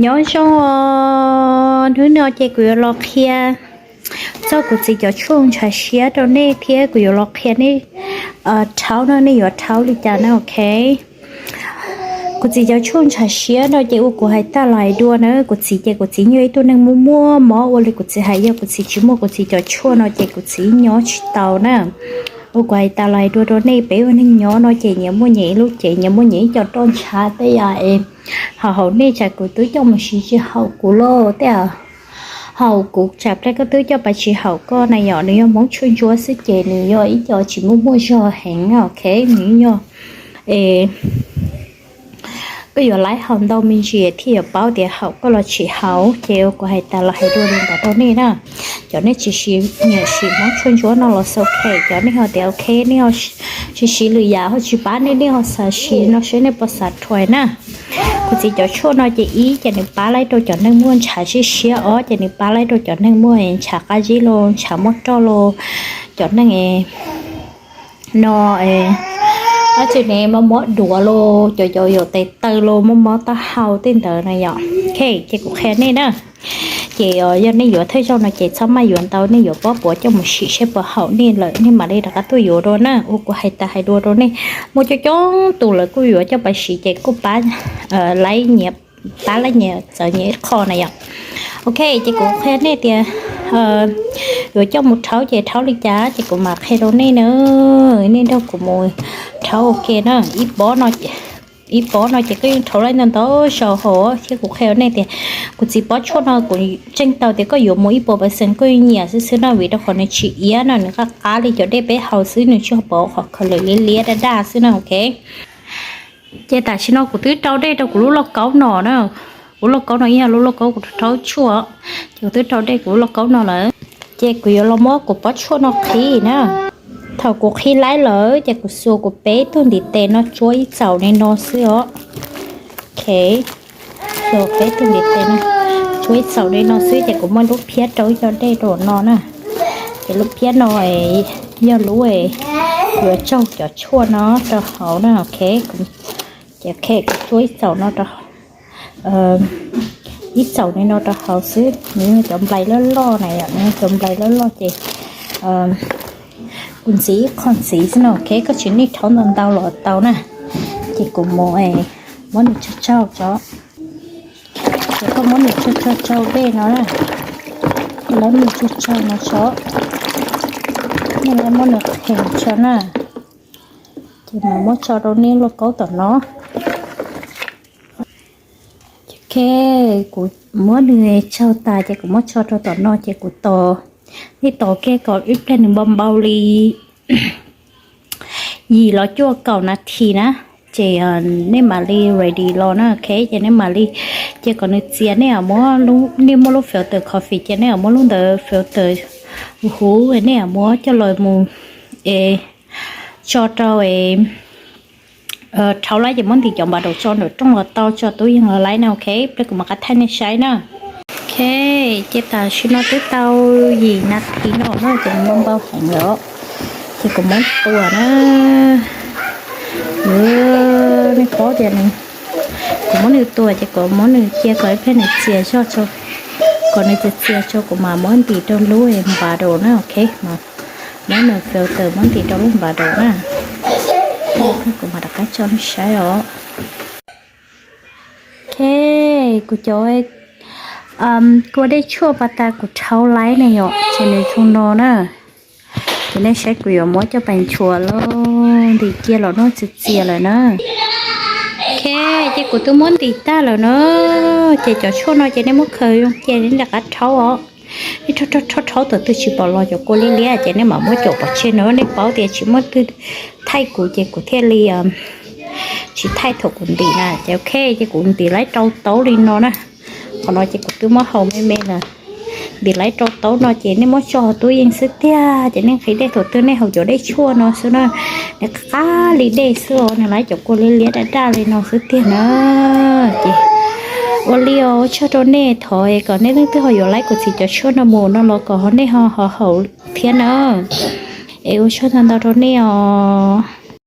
Nyob zoo os, hnub no ces kuv yuav los qhia txog kuv txiv cov tshuaj ntshav siab rau nej thiab kuv yuav los qhia nej rhaub no, nej yuav rhaub li cas na, ok. Kuv txiv cov tshuaj ntshav siab no ces ua kuv hais tag los hais dua na, kuv txiv ces kuv txiv yog ib tug neeg muaj muaj mob, ua li kuv txiv hais, yog kuv txiv tsis muaj kuv txiv cov tshuaj no ces kuv txiv nyob tsis tau na. Ua kuv hais tag los hais dua rau nej, peb ua neeg nyob no ces nyias muaj nyias ib lub cev, nyias muaj nyias ib co roj ntshav tej yam es ho haum nej, tsam kuv twb coj mus siv tsis haum kuv lauj, tej yam haum kuv tsam plaub koj twb coj pais tsis haum koj na yom. Nws yog Hmoob tshuaj ntsuab xwb ces nws yog ib co tsis muaj muaj zog heev, ok, nws yog es koj yuav laib haus ntau me ntsis thiaj yuav paub tias haum koj los tsis haum. Ces ua kuv hais tag los hais dua li ntawd rau nej na. Cov nej tsis siv, nyiam siv Hmoob tshuaj ntsuab no los xaus, cov nej ho tias ok, nej ho tsis siv lwm yam ho tsis pab nej, nej ho xav siv no seb nej puas xav try na. Kuv txiv cov tshuaj no ces ib ces nws pab laib rau cov neeg muaj ntshav siab siab, ob ces nws pab laib rau cov neeg muaj ntshav qab zib los, ntshav muaj roj los, cov neeg no ab tsi ne mob mob duav los, cov cov yuav tes taw los, mob mob taub hau tej ntawd na yom. Ok, ces kuv qhia nej na. Ces yog nej yuav thawj zaug no ces txhob maj yuav ntau, nej yuav pob puav coj mus sim seb puas haum nej lawm nej mam li rov qab tuaj yuav dua na. Ua kuv hais tas hais dua rau nej, muaj coob coob tus lawv kuj yuav coj pais siv ces kuj pab laib nyias, pab laib nyias txawv nyias ib qho na yom. Ok, ces kuv qhia nej tias yuav coj mus rhaub ces rhaub li cas ces kuv mam qhia rau nej na. Nej nrog kuv mus rhaub ua ke na. Ib pob no ces koj yeej rhaub laib ntau ntau zaus hauv thiab kuv qhia nej tias kuv txiv pob tshuaj no kuv ntseeg tau tias koj yuav mus ib puas percent koj yeej nyiam xwb xwb na, vim rau qhov nws tsis iab no, nws qab qab li cov dej peb haus xwb, nws tsis pom qhov khaws lawm liab liab daj daj xwb na, ok. Ces tam sim no kuv twb rau dej rau kuv lub lauj kaub no na. Kuv lauj kaub no yog lub lauj kaub kuv rhaub tshuaj, ces kuv twb rau dej kuv lub lauj kaub no lawm. Ces kuv yuav los muab kuv pob tshuaj no qhib na. Thaum kuv qhib laib lawm ces kuv xuas kuv peb tug ntiv tes no tsuab ib txaus li no xwb os. Ok, xuas peb tug ntiv tes no tsuab ib txaus li no xwb ces kuv muab lub phiab rau ib co dej rau no na. Ces lub phiab no yog lub yuav tsaug cov tshuaj no rau hauv na, ok. Ces ok, kuv tsuab ib txaus no rau ib txaus li no rau hauv xwb, nws yog cov nplai loj loj na yom, nws yog cov nplai loj loj ces kuv ntxiv ib qho ntxiv xwb no, ok, koj tsis nej rhaub ntau ntau los tau na. Ces kuv mus muab nws tsaug tsaug tso, ces koj muab nws tsaug tsaug tsaug dej no na, lawv nws tsaug tsaug no tso, nej lawv muab nws qhees tso na, ces mam muab tso rau nej lauj kaub tom no. Ok, kuv muab nws tsaug tas ces kuv muab tso rau tom no ces kuv tos, nej tos kiag kom ib pliag nws npau npau li yim los cuaj kaum nas this na, ces nej mam li ready los na, ok, ces nej mam li, ces kom nws txias, nej muab, nej muaj lub filter coffee ces nej muab lub ntawd filter huv, nej muab coj los mus es tso rau es rhaub laib ces muab ntim cov npau daum tso ntawm rooj los tau, tso tub yees los laib na, ok, pliag kuv mam qab thaij nej saib na. Ok, ces tam sim no twb tau yim nas this no na ces nws npau npau heev lawm, ces kuv muab tua na. Nej paub tias kuv muab nws tua ces kuv muab nws cia kom ib pliag nws txias zog tso, kom nws txias txias tso kuv mam muab ntim rau lub npau daum na, ok, muab nws filter muab ntim rau lub npau daum na. Kuv mam rov qab tso nej saib os. Ok, kuv cov kua dej tshuaj pas tas kuv rhaub laib ne yom, ces nws zoo no na. Ces nej saib kuv yuav muab coj pais nchuav los ntim cia los noj txias txias lawm na. Ok, ces kuv twb muab ntim tag lawm na. Ces cov tshuaj no ces nej muab khaws zoo cia nej rov qab rhaub os. Nej rhaub rhaub rhaub thaum twg tsis pom los cov kua liab liab ces nej mam muab cuam pov tseg na. Nej paub tias tsis muaj twg thaij kuv ces kuv thiaj li tsis thaij thaum kuv ntim na. Ces ok, ces kuv ntim laib rau taub li no na. Qhov no ces kuv twb muab haus me me lawm. Ntim laib rau taub no ces nej muab tso tub yees xwb tiag, ces nej nqhis dej thaum twg nej haus cov dej tshuaj no xwb na. Nws qab li dej xwb os, nws laib cov kua liab liab daj daj li no xwb tiag na. Ces ua li os, ua tsaug rau nej, thov kom nej leej twg ho yuav laib kuv txiv cov tshuaj no mus no los kom ho nej ho ho haus thiab na. Es ua tsaug ntau ntau rau nej os.